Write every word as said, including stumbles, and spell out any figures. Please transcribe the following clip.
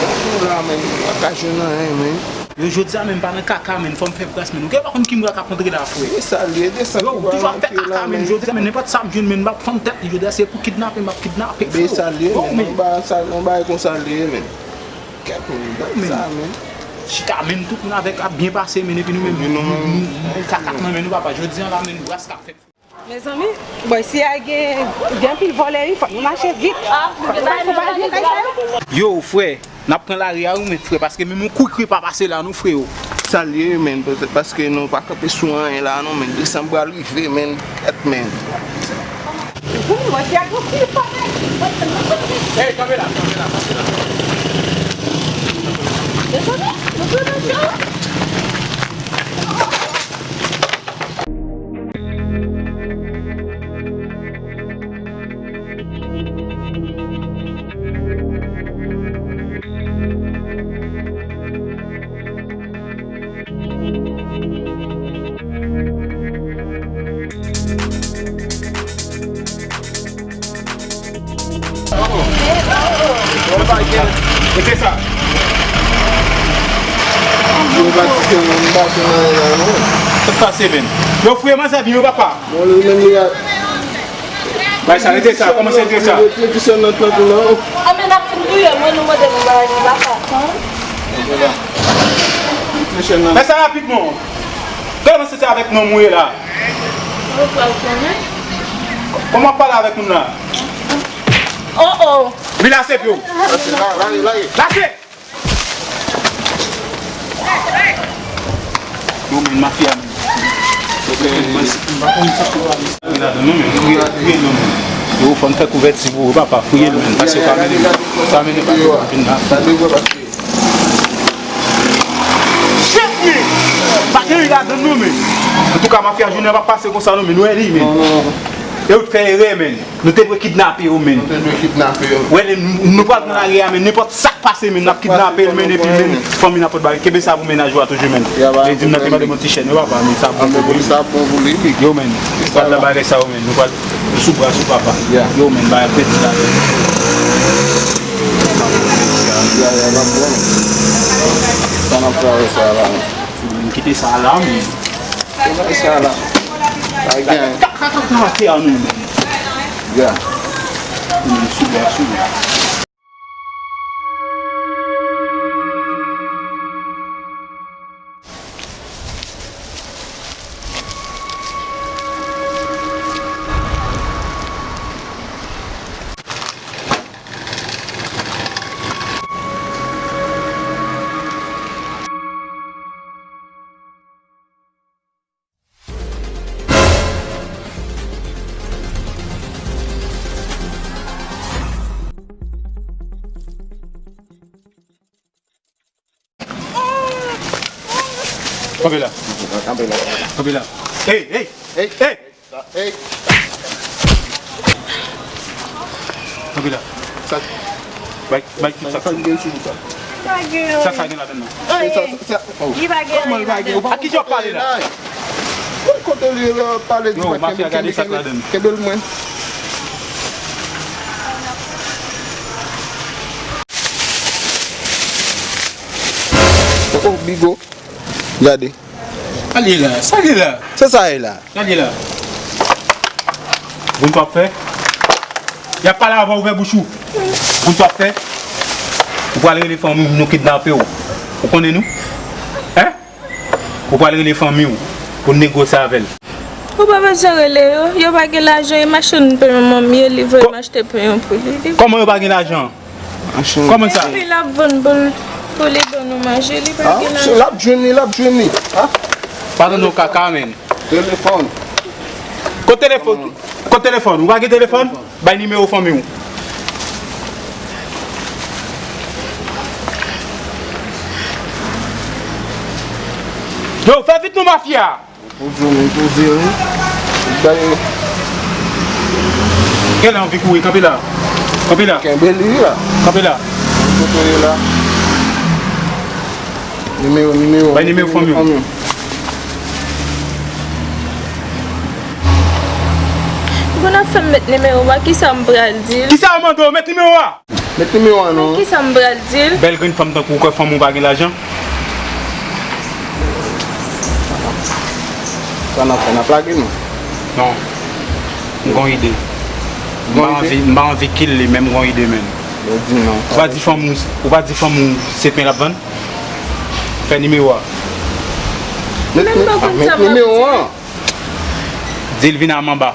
Gade w la, men, m pa ka jwenn anyen, men. Yo, jodi a, men, m pa nan kaka, men, fò m fè gras, men. Ou gen pa konn ki mwa k ap antre la, frè. E sa l ye, desann. Yo, m toujou ap fè kaka, men, jodi a, men, nenpòt sa m jwenn, men, m ap fann tèt li, jodi a, se pou kidnape, m ap kidnape, frè. E sa l ye, men, yon bagay sa, yon bagay konsa l ye, men. Kèt, men, dat sa, men. Chita, men, tout moun avèk ap byen pase, men, epi nou menm, nou, nou, nou kakak nan men nou, papa. Jodi a la, men, gras k ap fèt. Mezanmi, bò isi a gen, gen anpil vòlè wi, fòk nou mache vit. Ah, nou pa gen kay sa yo. Yo, frè, n ap pran lari a wi, men, frè, paske menm yon kwikwi pa pase la non, freo. Sa l ye, men, petèt paske nou pa kanpe sou anyen la non, men, desanm pral rive, men, kèt, men. Ey, kanpe la, kanpe la, kanpe la. Mezanmi, nou tounen cho. Mete sa. Yo pa ti se moun pa se nan la non. Sa k pase, men? Yo, frè, manzè vin, yo, papa. Bon, li menm li a. Bay sa, rete sa, kòmanse rete sa. Rete ti sè nan tank ou la. Anben, n ap fin touye mwen, nou mande pou bagay ki pa fè. Fè sa rapidman. Kòmanse se avèk nonm ou ye la. Ou pral konnen. Kòman w ap pale avèk moun la? Oh, oh. Vin lase pye w. Lase, la, la, la. Lase! Yo, men, mafya, men. Fouye ladan non, men. Fouye, fouye non, men. Yo, fò n fè kouvèti pou yo, papa. Fouye l, men. Pase yo pa mennen, pa mennen, pa mennen, pa mennen. Shit, men. Pa gen ladan non, men. Antouka, mafya jounen pa pase konsa non, men. Nou wè li, men. E yo t fè erè, men. Nou te dwe kidnape yo, men. Nou te dwe kidnape yo. Wè, nou, nou pral pran lari a, men nenpòt sa k pase, men, n ap kidnape l, men, epi, men, fanmi n ap pot bagay. Kenbe sa pou mennaj ou a toujou, men. Ya, ba, e di m nan te mande m yon ti chèn, yo, papa, men sa bon pou li. Sa bon pou li, wi. Yo, men, nou pral nan bagay sa yo, men. Nou pral sou bras ou, papa. Ya. Yo, men, bagay kredi la, men. Ya, ya, n ap bon. Sa n ap fè avè sa la? Men kite sa la, men. Kòman sa la? Pa gen. Ka, ka, ka, ka, ate a nou, men. Ya. Men, sou bras ou. Kanpe la. Kanpe la. Kanpe la. Ey, ey, ey, ey. Ey. Kanpe la. Sa, bay, bay tip sa. Sa k gen sou ou sa? Sa, sa gen ladan nan. Sa, sa, sa, oh. Li pa gen anyen ladan. A ki jan w ap pale la? Kote li la, pale di pa kenbe, kenbe, kenbe l mwen. Oh, oh, Bigo. Gade. Sa l ye la? Sa l ye la? Se sa l ye la? Gade la. Konn sa w ap fè? Y ap pale avè w, ouvè bouch ou. Konn sa w ap fè? Ou pral rele fanmi w, nou kidnape w. Ou konnen nou? Hein? Ou pral rele fanmi w pou n negosye avè l. Ou pa bezwen rele yo. Yo pa gen lajan, e machann pen manman m ye, li voye m achte pen yo pou li. Kòman yo pa gen lajan? Kòman sa? Epi l ap vann pou l, pou li ban nou manje, li pa gen lajan. L ap jwenn li, l ap jwenn li. Pa tande w kaka, men. Telefòn. Kot telefòn? Kot telefòn? Ou pa gen telefòn? Bay nimewo fanmi w. Yo, fè vit non, mafya! Poze w, men poze w. Bay. Genlè anvi kouri, kanpe la. Kanpe la. Kenbe li la. Kanpe la. Kote w ye la? Nimewo, nimewo. Bay nimewo fanmi w. Bon, ap fè m met nimewo a, kisa m pral di l? Kisa w mande w? Met nimewo a. Met nimewo a non. Kisa m pral di l? Bèl grenn fanm tankou w kwè fanm ou pa gen lajan? Sa n ap fè, n ap lage nou? Non. M gon ide. M pa anvi, m pa anvi kill li, men m gon ide, menn. Ou pa di fanm ou, ou pa di fanm ou se pen l ap vann? Fè nimewo a. Met nimewo a. Di l vin a m anba.